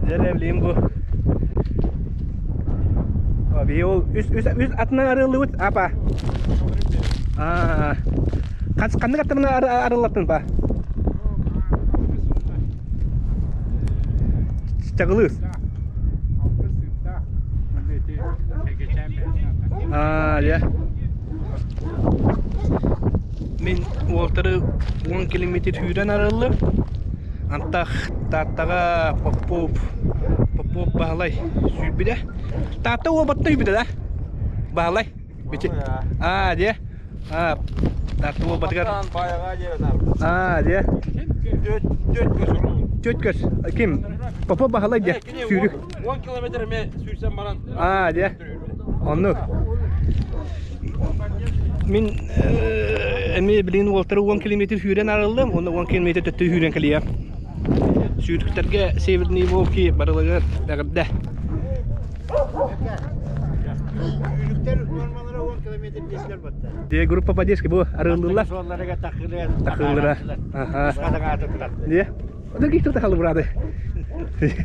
Дьэ билигин бу Биһи ол үс үс үс атынан арыаллыбыт апа. Аа. Хас ханнык аттынан арыллаттын па? Чагылыыс. Аа, дьэ. Мин уолтары 10 километр сүүрэн арыллым. Антах Тааттаҕа Попов Попов Баһылай сүүрбүтэ. Таатта уобатта сүүрбүтэ да? Баһылай. Бичи. Аа, дьэ. Аа, Таатта уобатыгар. Аа, дьэ. Түөрт көс. Ким? Попов Баһылай дьэ. Сүүрүк. 10 километр эмэ сүүрсэн баран. Аа, дьэ. Оннук. Мин эмиэ билигин уолтары 10 километр сүүрэн арыллым, уонна 10 километр төттө сүүрэн кэлиэм. Сүүрүктэргэ Северные Волки барылыгар эҕэрдэ. Сүүрүктэр нормалара 10 километр диэсилэр батта. Де группа поддержки бу арыллылар. Суолларыга тахылыан. Тахыллара. Аха. Де. Ода ких тахалы брады.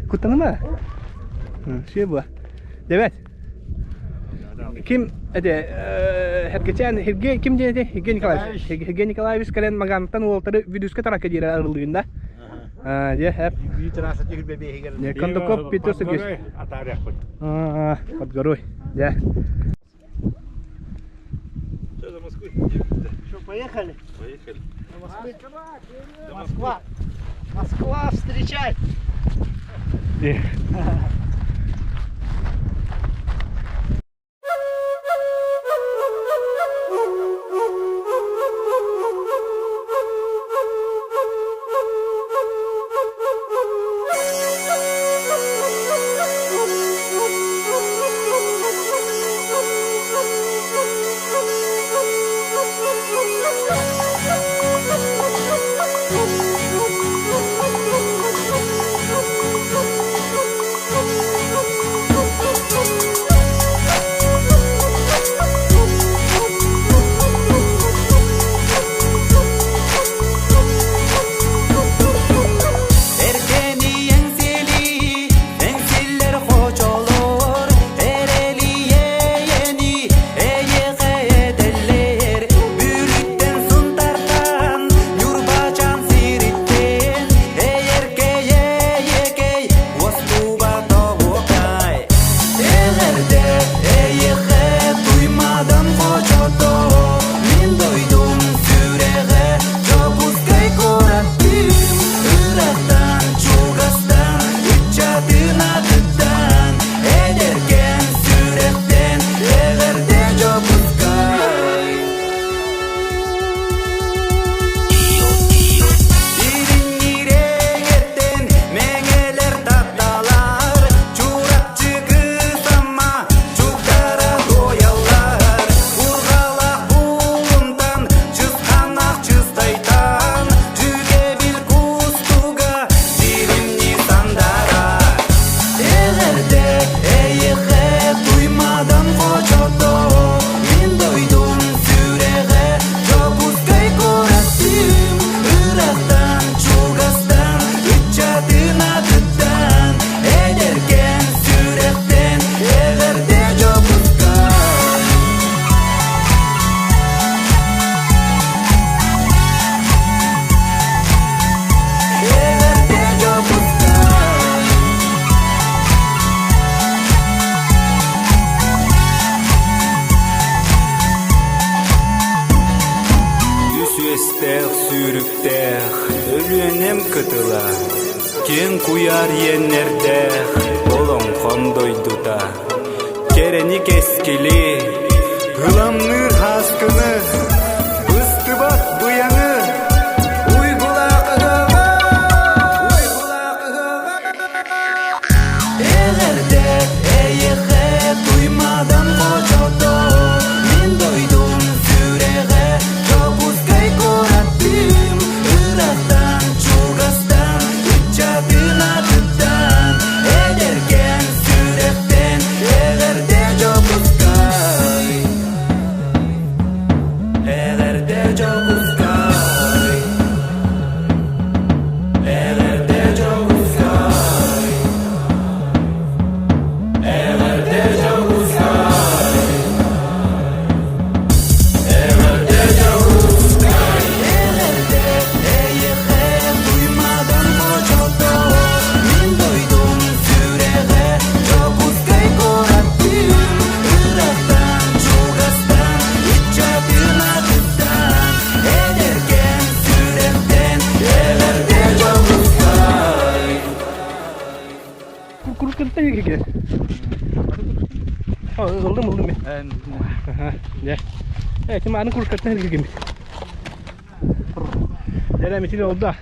Куттаныма. Все бу. Девет. Ким эти Хергечен Херге ким диэн эти Херге Николаевич Херге Николаевич кэлэн Магантан уолтары Бүдүскэ таракка диэри арыллыгын да дьэ хэп Бүлүү трасса түһүлбэ биэһигэр Кондаков Петр Сергеевич атаарыахпыт под горой дьэ Что, до Москвы? Что, поехали? Поехали. До Москвы? Москва. Москва, встречай! Эркэниэн сили, эҥсиллэр хочолор, эрэлиэйэни эйиэхэ этэллэр. Бүрүттэн сунтартан, Ньурбачан сириттэн, эйэркэй, уостубат оһуокай. Эҕэрдэ эйиэхэ Туймаадам хочото, мин дойдум сүрэҕэ Дьокуускай куорат түүн ыраахтан, чугастан, ыччатын атыттан, эдэркээн сүрэхтэн эҕэрдэ Дьокуускай. Ириҥирэҥэртэн мэҥэлэр тапталар, Чурапчы кыыс Амма чугдара туойаллар. Бурҕалах булунтан, чысханах чыстайтан, Дьүгэбил кустуга дьиримни сандара. Эҕэрдэ эйиэхэ Туймаадам хочото, мин дойдум сүрэҕэ Дьокуускай куорат түүн ыраахтан, чугастан, ыччатын атыттан, эдэркээн сүрэхтэн эҕэрдэ Дьокуускай. Эҕэрдэ Дьокуускай. Үс үөстээх сүүрүктээх Өлүөнэм кытыла, киэҥ куйаар иэннэрдээх олоҥхом дойдута. Кэрэни кэскили, ыламныыр һааскыны, быстыбат быйаҥы, уйгулаах ыһыаҕа! Уйгулаах ыһыаҕа! Эҕэрдэ эйиэхэ Туймаадам хочото, мин дойдум сүрэҕэ Дьокуускай куорат түүн ыраахтан, чугастан, ыччатын атыттан, эдэркээн сүрэхтэн эҕэрдэ Дьокуускай. Курскаттан киһи. Ыллым ыллым мен. Дьэ. Э, ким аны курскаттан киһи. Дьэ, митил oldu.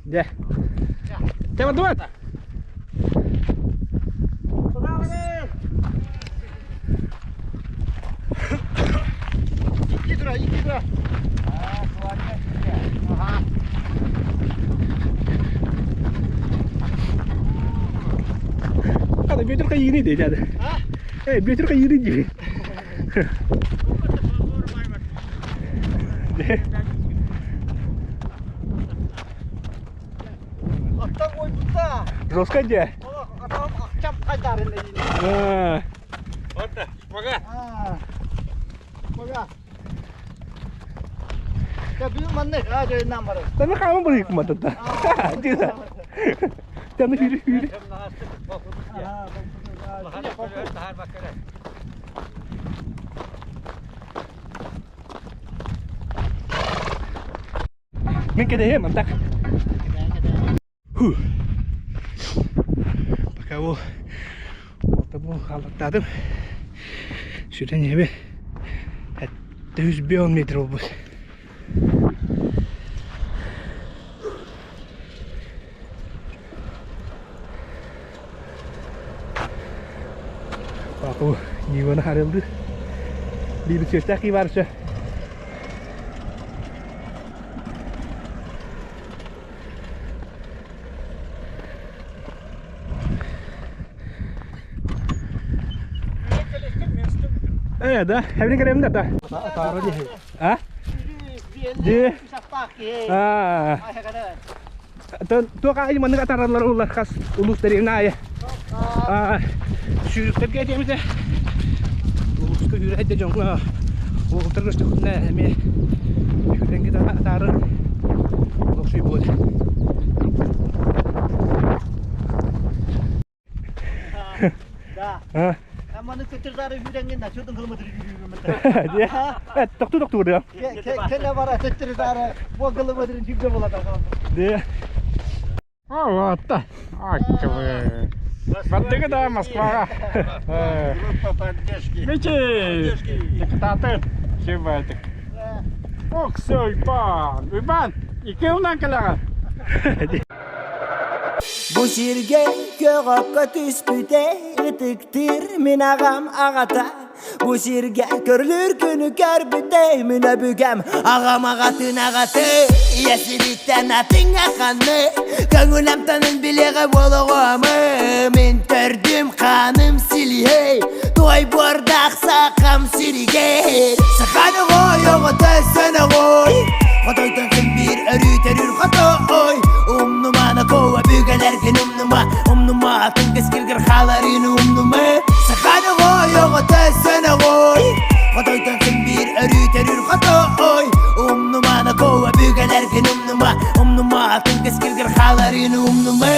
Дьэ. Чэ, бардыбат. Икки тура, икки тура. Ага. Hadi bir türkü yeni değil hadi. Hey, bir türkü yeni değil. Аттан ойбутта. Жестко де. Атам акчам кайдарын дейин. Вот, шпагат. Бага. Я бүгүн манна аа жайынан барар. Таны хааман барык матата. Дина. Таны хүрү хүрү. Мин кэдэһиэм антах. Фу. Пока ол бу хааллаттаатым. Сүрэн иһэбин. 710 метр буолбут. Баку Ниваны харылды. Биир сүөстээх кии баар өссө. Э, да, эбини керемин да. А? Дии. Аа. Туох аайы маннык атаараллар улар хас улуус дэриэбинэ аайы. Аа, сүүрүктэргэ этиэмитэ улууска үүрэ дьоҥҥо уолтар көстөхүнэ эмиэ үһүрэҥҥит атаарын олохсуй буолар. Да. А? Маны көтөр үүрәңген начотын километр жүрүм. Тохтуу тохтуу да. Келе бара төттөр дары бу километрин жүгө болот. Де. Вот, аккабы. Бардыгы да Москваға. Группа поддержки. Мичи, депутаты, кебайтык. Ох, все, Уйбан, Уйбан, икеунан келаға. Бу сиргэ көҕөккө түспүтэ ытыктыыр мин аҕам аҕата Бу сиргэ көрүлүр күнү көрбүтэ мин өбүгэм аҕам аҕатын аҕаты Ийэсириттэн атын аханы Көҥүлэмтэнин билиэҕэ буолуоҕумы Мин төрдүм хааным силиһэй Туой буордаах сахам сиригэр Саханы ой оҕото сөнөҕөй Хотойтон син биир өрүү төрүүр хотой Умнумана кова бүгэлэргин умнума Умнума атын кэскилгэр хааларын умнума Саханы ой оҕото сөнөҕөй Хотойтон син биир өрүү төрүүр хотой Умнумана кова бүгэлэргин умнума Умнума атын кэскилгэр хааларын умнума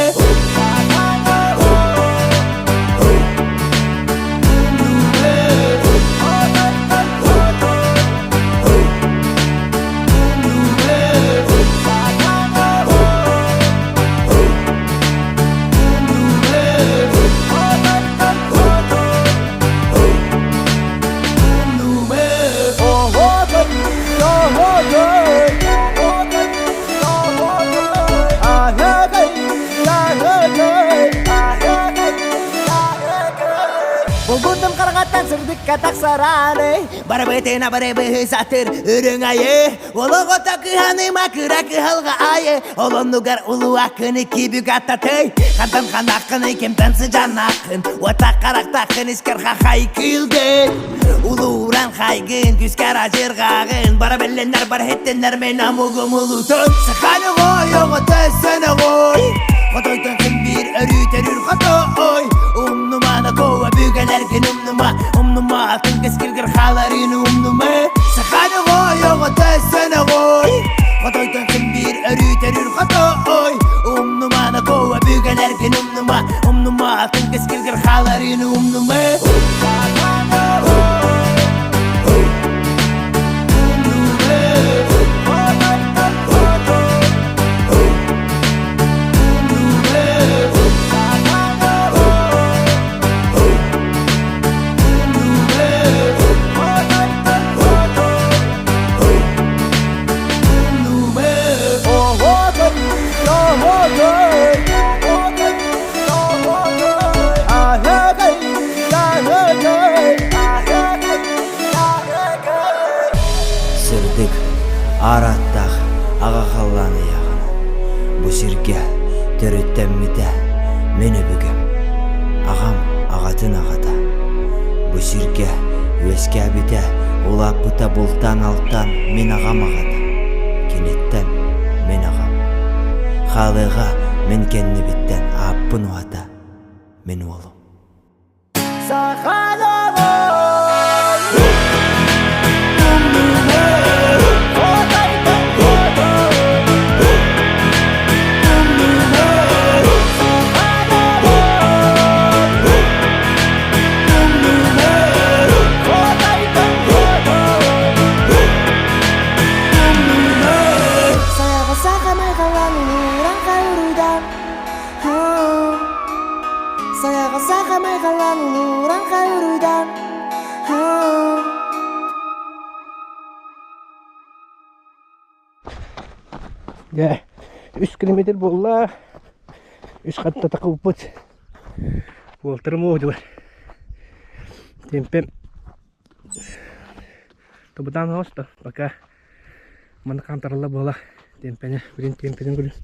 Булгутум карагаттан сырдыкка тахсараны Барабытына барыбыһы сатыр үрүҥ айы Олоҕото кыһаныма кыра кыһалҕа айы Олоннугар улуу акыны кибүк аттатый Хантан ханаххыный кимтэн сыдьанаххын Уоттах харахтаххын искэр хахай кыылгын Улууран хайгын күскэр ажырҕааҕын Бара биллиннэр бар иһиттиннэр мин омугум улуутун Саханы ой оҕото сөнөҕөй Хотойтон син биир өрүү төрүүр хотой Умнумана кова бүгэлэргин умнума Умнума атын кэскилгэр хааларын умнума Саханы ой оҕото сөнөҕөй Хотойтон син биир өрүү төрүүр хотой Умнумана кова бүгэлэргин умнума Умнума атын кэскилгэр Кэннигэр хааларын умнума. Сырдык, аар ааттаах аҕа халлаан ыйааҕынан бу сиргэ төрүттэммитэ мин өбүгэм, аҕам аҕатын аҕата. Бу сиргэ үөскээбитэ, улааппыта бултаан-алтаан мин аҕам аҕата, киниттэн мин аҕам. Хаалыаҕа мин кэннибиттэн ааппын уһата мин уолум. Сайаҕа сахамай халан улууран уруйдан Сайаҕа сахамай халан улууран уруйдан Дьэ, үс километр буолла. Үс хатта такылпыт. Уолтарым уодулар. Темпем Тобутаан оҕосто пока манна хаамтараллар буола тиэмпэни билин тиэмпэтин күлүн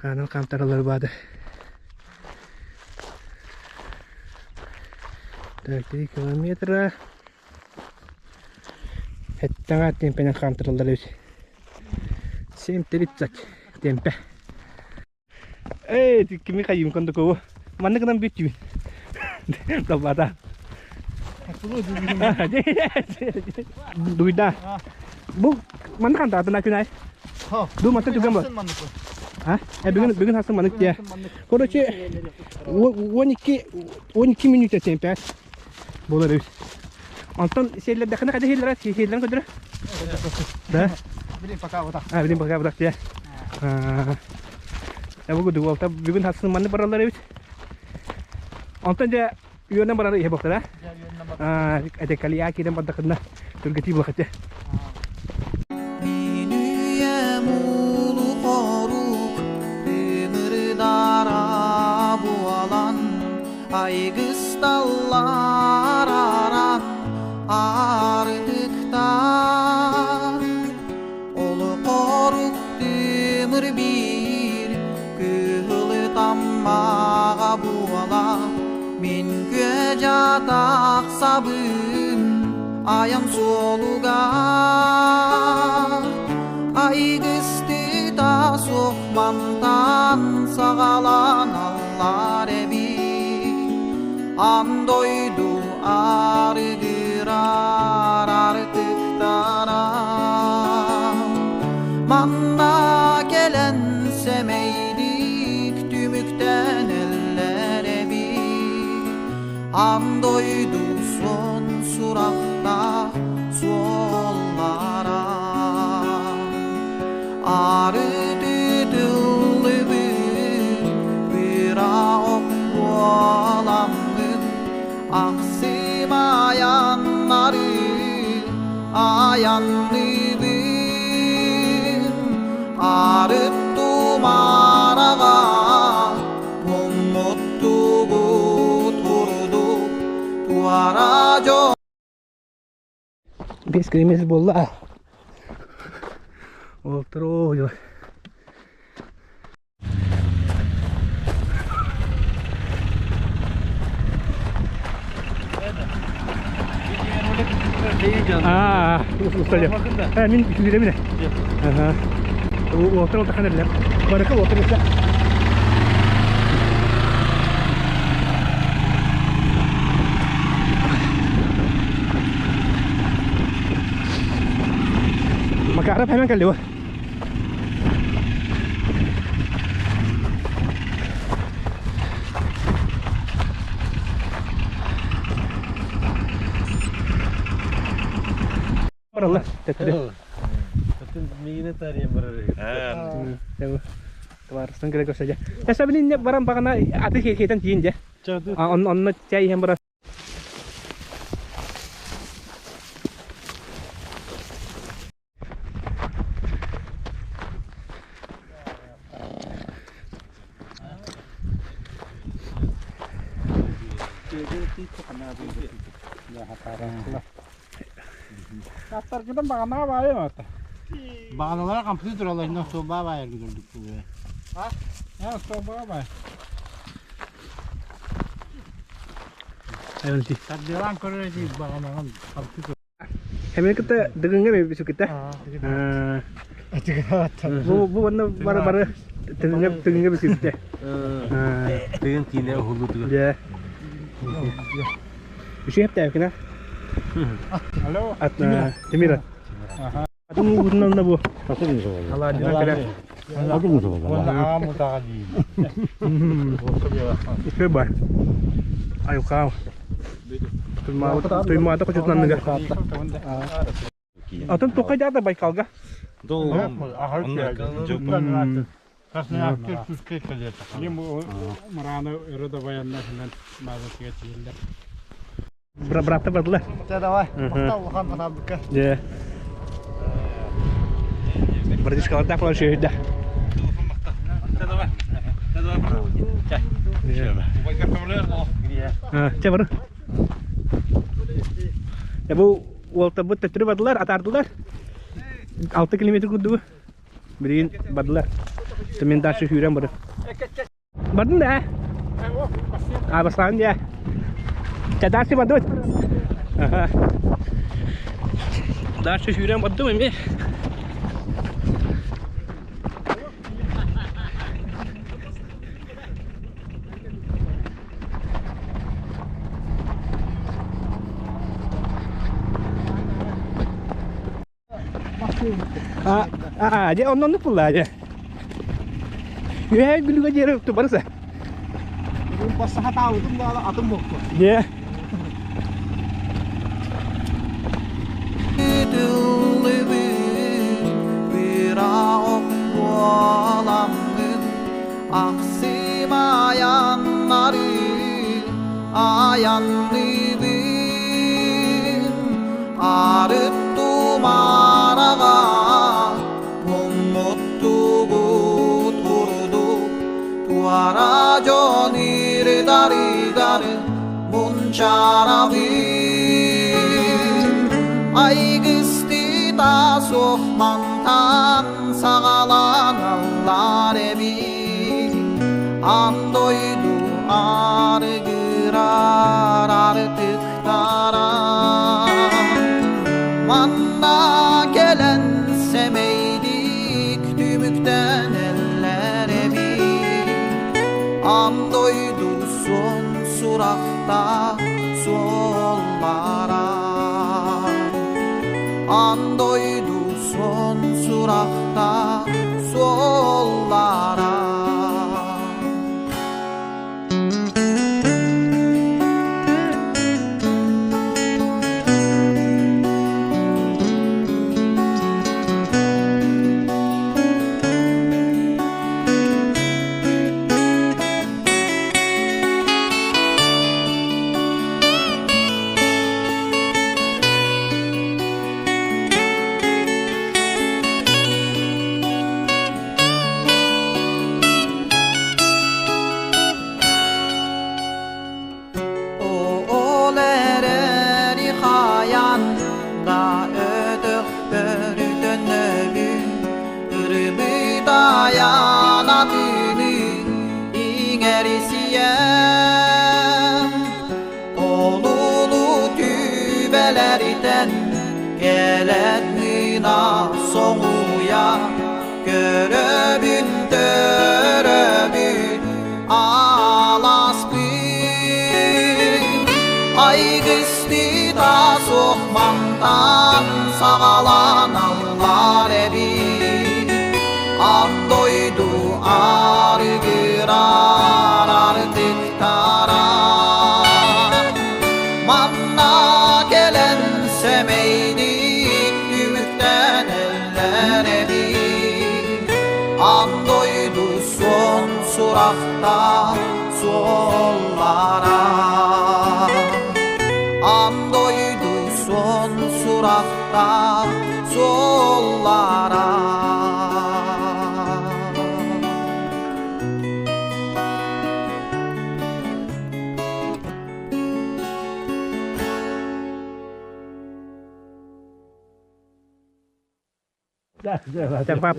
хаанан хаамтараллар баады так 3 километра эттэҥэ тиэмпэнэн хаамтараллар эбит 7.30 тиэмпэ Эй, кими хайым кондукову. Манна гынан бүттүбүн. Далбата. Дуйда. Бу манна хантаатына күнай. Ду манта түгэн бу. А? Э бүгүн бүгүн хасым манык тиэ. Короче, 12 12 минута темпе. Болар эбит. Онтон сиэллэрдэххинэ хайда сиэллэрэ? Сиэллэрин көрдөрө? Да? Блин, пока вот так. А, блин, пока вот так тиэ. Э, бу дуолта бүгүн хассын манны бараллар эбит. Онтон дьэ үөнэн барары иһэ буохтара. Аа, эте калия киирэн бардахына түргэтии буолахате. Минүйем улу хорук Тымырдара буолан Айгысталлар аран артыктар Олохорук тымыр биир Кыһылы таммаҕа буола Мин күө-дьаа тахсабын Айан суолугар Айгыстыта суох мантан саҕаланаллар эбит Ан дойду арыгырар артыктара Манна кэлэн сэмэйдик түмүктэнэллэр эбит Ан дойду суон сурахтаах суоллара Арытытыллыбыт быраҕок буоламмыт Ахсым айаннары айанныыбын Арыт тумараҕа муммуттубут курдук туара дьон 5 километр буолла. Уолтар Аа, устале. Э, мин үчүгүрэминэ. Аха. Уолтар улахан эрлер. Барыка уолтар исэ. Макаров hemen кэлли Баралла, төттөрү. Миигин тарыйан барар. Товарыстан кэлэ көрсө дьэ. Эсэ билин баран бағана аты хетен тиин дьэ. Онно чай иһэн барар. Аттаргытын бағанаға баайым ата. Бағаналара компьютер алайына соба байыр гүдүрдүк бу. Ha, собаға бай. Тардылан көрөр эди бағанаган компьютер. Хэмин кытта дыгынга ме бисукита. Бу бу онно бары бары тыгынга тыгынга бисукита. Тыгын киинэ уһуллутугар. Дьэ. Үчүгэй эптээкинэ. Алло. Ат Тимир. Атын уутунан да бу. Аладдина кэлэр. Онна аҕам утаҕа диир. Үчүгэй бар. Айылхаа. Туймаата хочутунанныга. Атын туохха дьаата Байкалга? Мыраны өрө да баянна хинен мазатыга тиеллер. Брата бардылар. Чэ давай. Махтал улахан хатаабыкка. Дьэ. Братишкалардаах буолан сүөһүйдэ. Чэ бары. Бу уолтабыт төттөрү бардылар, атаардылар. 6 километр курдугу. Билигин бардылар. Мен дальше сүүрэн бары. Бардын да. А, бастаан дия. Чэ, дальше бардыбыт. Ага. Дальше сүүрэн бардым эми. А, а, дьэ, онно оннук булла, дьэ. Үөһээ Бүлүүгэ диэри барыса. Бассахатаабытым да атым буолку. Дьэ. Тыллыбыт быраҕок буоламмын ахсым айаннары айанныыбын арыт тумараҕа муммуттугут курдук туара дьон ирдарыгар мунчарабын Айгыстыта суох мантан саҕаланаллар эбит Аан дойду арыгырар артыктара Манна кэлэн сэмэйдик түмүктэнэллэр эбит Аан дойду суон сурахтаах суоллара Аан дойду суон сурахтаах суоллара Ол эрээри хайан да өтөхтөр төннөбүн ырыбыт айаанатыны иҥэрисийэн Олулу түбэлэритэн кэлэн мына соҥуйа көрөбүн төрөбүн аласпын Айгыстыта суох мантан саҕаланаллар эбит Аан дойду арыгырар артыктара Манна кэлэн сэмэйдик сурахтаах суоллара.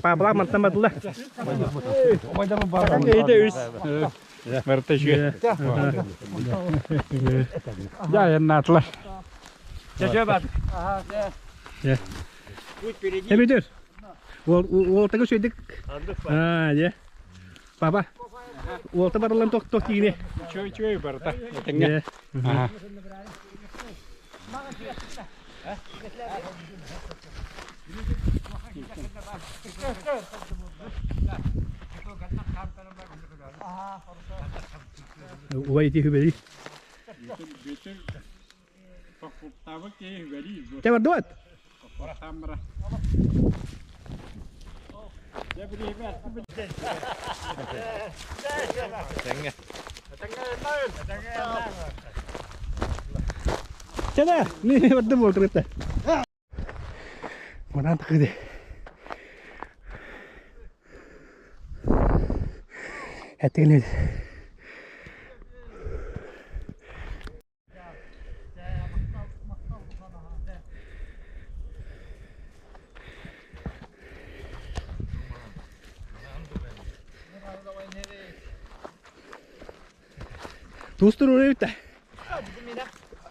Папа мантан бардылар. Барыта үчүгэй. Дьайаннаатылар. Эбитер. Уолтага сөйдик. Аа, дьэ. Папа. Уолта барылан тох тох тиини. Үчүгэй үчүгэй барыта. Этэҥҥэ. Убай ити хүбэли. Те бардыбат? Чана, не барды болтырытта. Манан тахыды. Әттеген Туустур үрүтэ.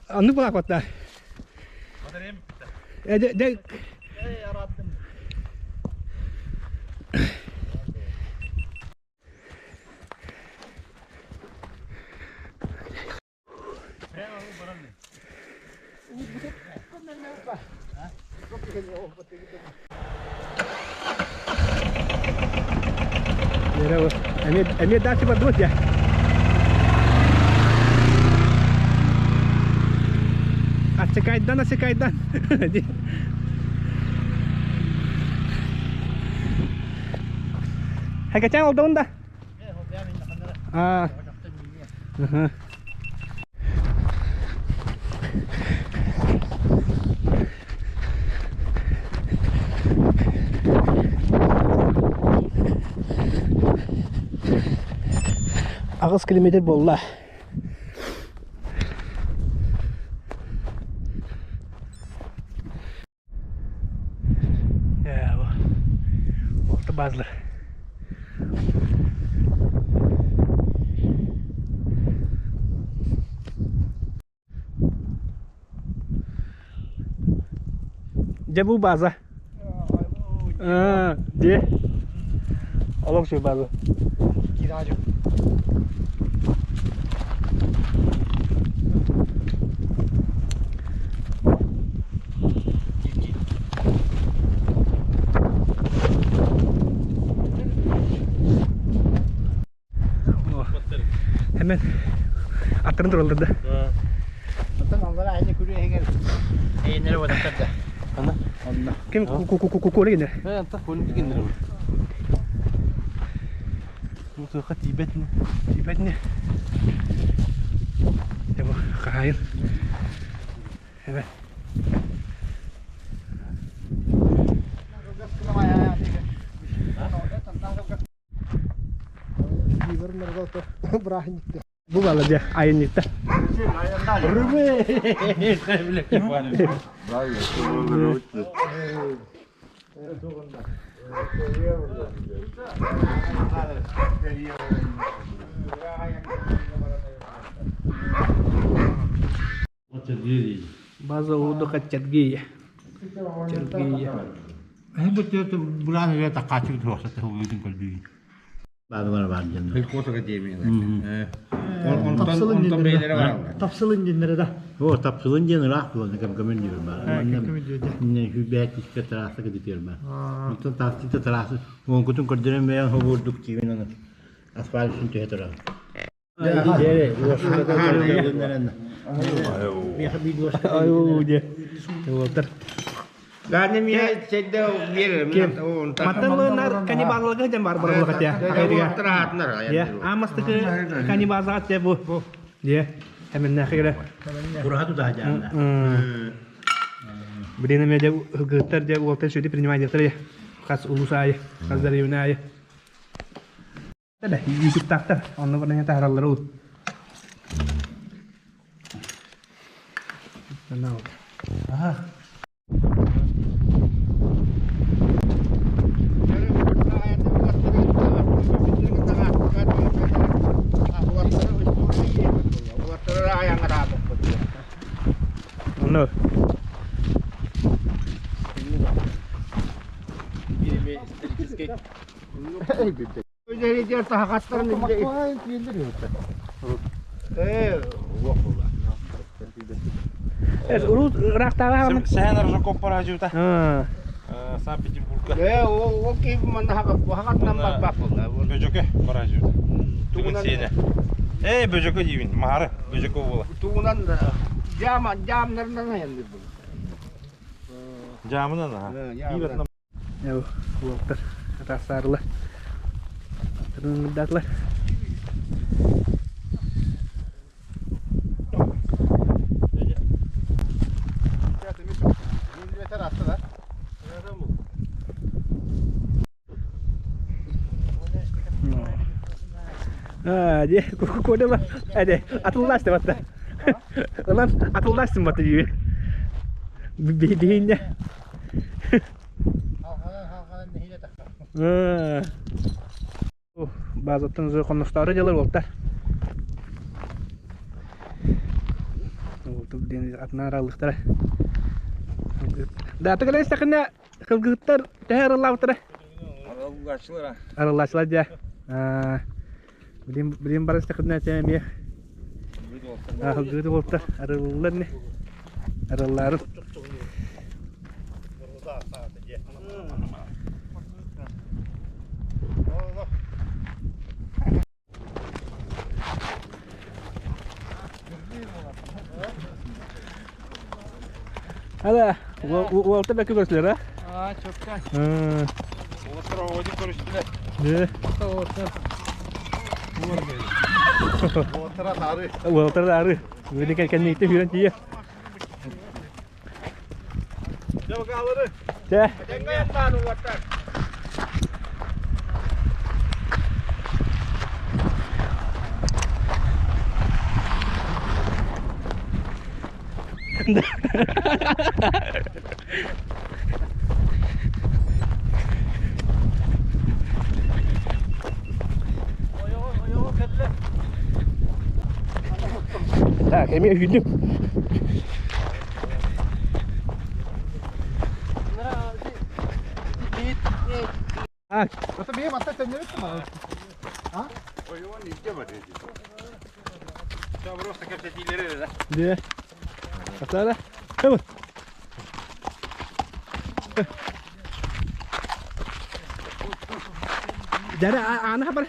Аннык балаакватта. Э, де, Эмиэ дальше бардыбыт я. Аччакайдан, аччакайдан. Хакачан олдоун да? А. Аҕыс километр буолла. Орто базалар. Дьэ бу база. Дьэ. Олох үчүгэй база. Hemen аттарын тураллар да. Оттон аллара айны күрүө иһигэр эйэннэри уотаттар да. Ана. Онно. Ким кукуре гинер? Э, антах көлүм гинер. Ну тыха тиибэтин. Тиибэтин. Эбу хаайын. Эбе. Бу бала дьэ айанньытта. База отдыха Чергия. Чергия. Тапсылын диэннэрэ да. О, тапсылын диэн ыраах буолан кэм диир баар. Хүбэт искэ трасса кытытыар баар. Онтон таастыта трасса оҥкутун көрдөрөн бэйэн хобуурдук тиибин аны асфальт үстүн түһэ турар. Маттан каннибаллыга дьэн бар барыллыга те. Я, амастыкы каннибазага те бу. Дьэ, хэмэннээхигere. Кураха тутаа дьаанна. Билин эмиэ дьэ ылгыһыттар дьэ уолтан сүдү принимайдыахтар хас улуус аайы, хас дэриэбинэ аайы. Ютубтаахтар, онно баран таһараллара ол. Аха. Онно. Урут ыраахтааҕы аҕам. Сэһэн Аржаков параадьыта. Санкт-Петербургка. Бөжөкө параадьыта. Тугун сиэнэ. Эй, Бөжөкө диибин, Маһары, Бөжөкө уола. Тугунан дьаамнарынан айанныыр Дьаамынан аха. Уолаттар атаастаарылар. Аттарын ыҥырдаатылар. Аа, дьэ, куодала, эде, атыллаасты батта. Ылан атыллаастым батта дии. Биһинне. Базаттан уже хонностаары дьалар уолтар. Уолтар диэн атына араллыктара. Даата кэлэн истэхинэ кылгыттар төһө арыллаабыттара? Арыллааччылар. Арыллааччылар дьэ. Билим билим баран истэхинэ этэ эмиэ. Кылгыт уолтар арыллар не. Арыллаарын. Ала, уолта бэккэ көрсүлэр, а? Аа, чопча. Уолаттар оҕодик көрүстүлэр. Дьэ. Уолаттара ары. Уолаттара ары. Бүгүн кэнниттэн сүүрэн тиийэ. Дьэ, бакаалары. Дьэ. Так, эмиэ үүннүм. А, Просто кэпсэтиилэри эрэ. Дьэ. Атара. Хабы. Дара аана хабар.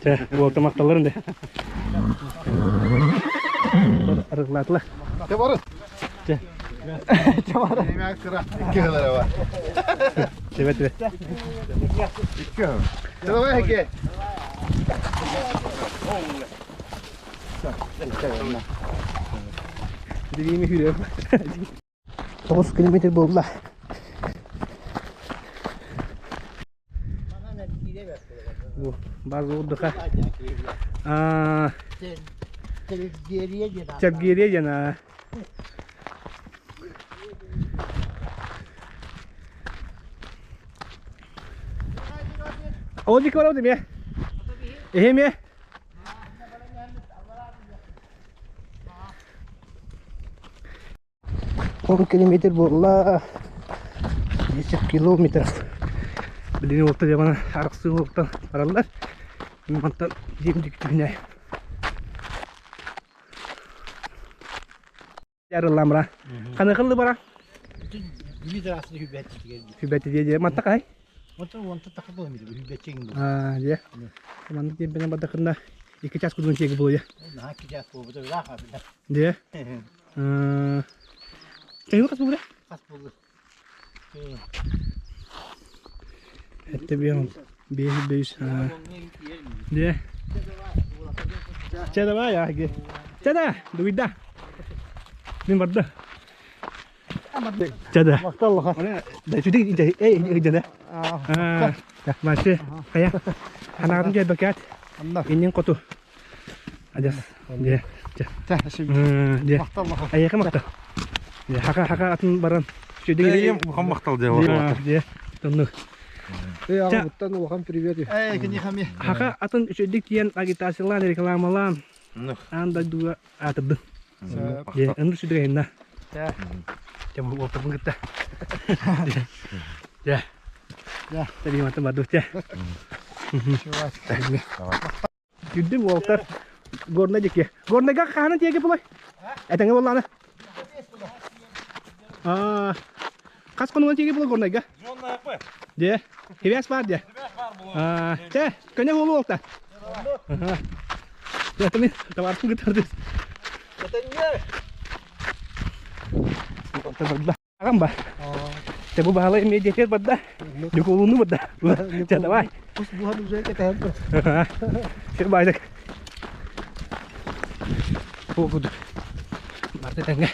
Чэ, уолта махталларын де. Арыгылаатылар. Те бары. Чэ. Чэ бары. Икки хылара бар. Тебе тебе. Икки. Давай хеке. Dediğimi yürüyorum. 9 kilometre буолла. Бу база отдыха. А, Чапгирия диэн аа. Ол дики барабыт эмиэ. Эһи эмиэ. Он километр буолла. 10 километров. Билигин уолта дьабана арахсыы уолтан бараллар. Мантан дьиэм диэки түһүнэ. Арыллаан бара. Ханыхыллы бара. Бүлүү трассаны хүбэт Хүбэти дии манта хай. Онтон онтон таха буолан хүбэтчигин бу. Аа дьэ. Маннык диэн бэнэ бардахына икки час кудун сиэги буолуо. Наһаа икки час буолбута ыраах абыта. Дьэ. Тэйбэ хас буолуо? Хас буолуо? Этте биэм биэс бейс. Дьэ. Чэ давай, аги. Чэ да, дугуйда. Мин барда. Чэ да. Махтал Да сүдүг эй ыйдана. Машы, хайа. Анаатын дьэ бакат. Иннин хоту. Адьас. Дьэ. Чэ. Дьэ. Айыка махтал. Дьэ, хака хака атын баран. Сүдүг Эйем улахан махтал дьэ. Дьэ. Тоннук. Эй, улахан привет. Эй, кинихами. Хака атын үчүгдүк тиийэн агитациялаан, рекламалаан, аан дойдуга аатырдын. Дьэ, ыныр сүдүг айынна. Дьэ, уолтарбын кытта. Дьэ. Дьэ. Тэбииматын бардыбыт дьэ. Түрдүм уолтар Горнай диэки. Горнайга хаһанан тиэги булай? Этэҥэ буоллаҕына. Аа, хас хонугунан тиэги була Горнайга? Дьэ, хибээс баар дьэ. Аа, чэ, көнө буолу уолта. Аха. Дьэ, тымын, табаарыспын кытары. Уолта барда. Аҕам ба. Чэ, бу баһылай эмиэ дьиэтигэр барда. Дьукулууну барда. Чэ, давай. Кус буһан уже кэтэһэн тур. Сир байдык. Бу кудук. Барда тэҥҥэ.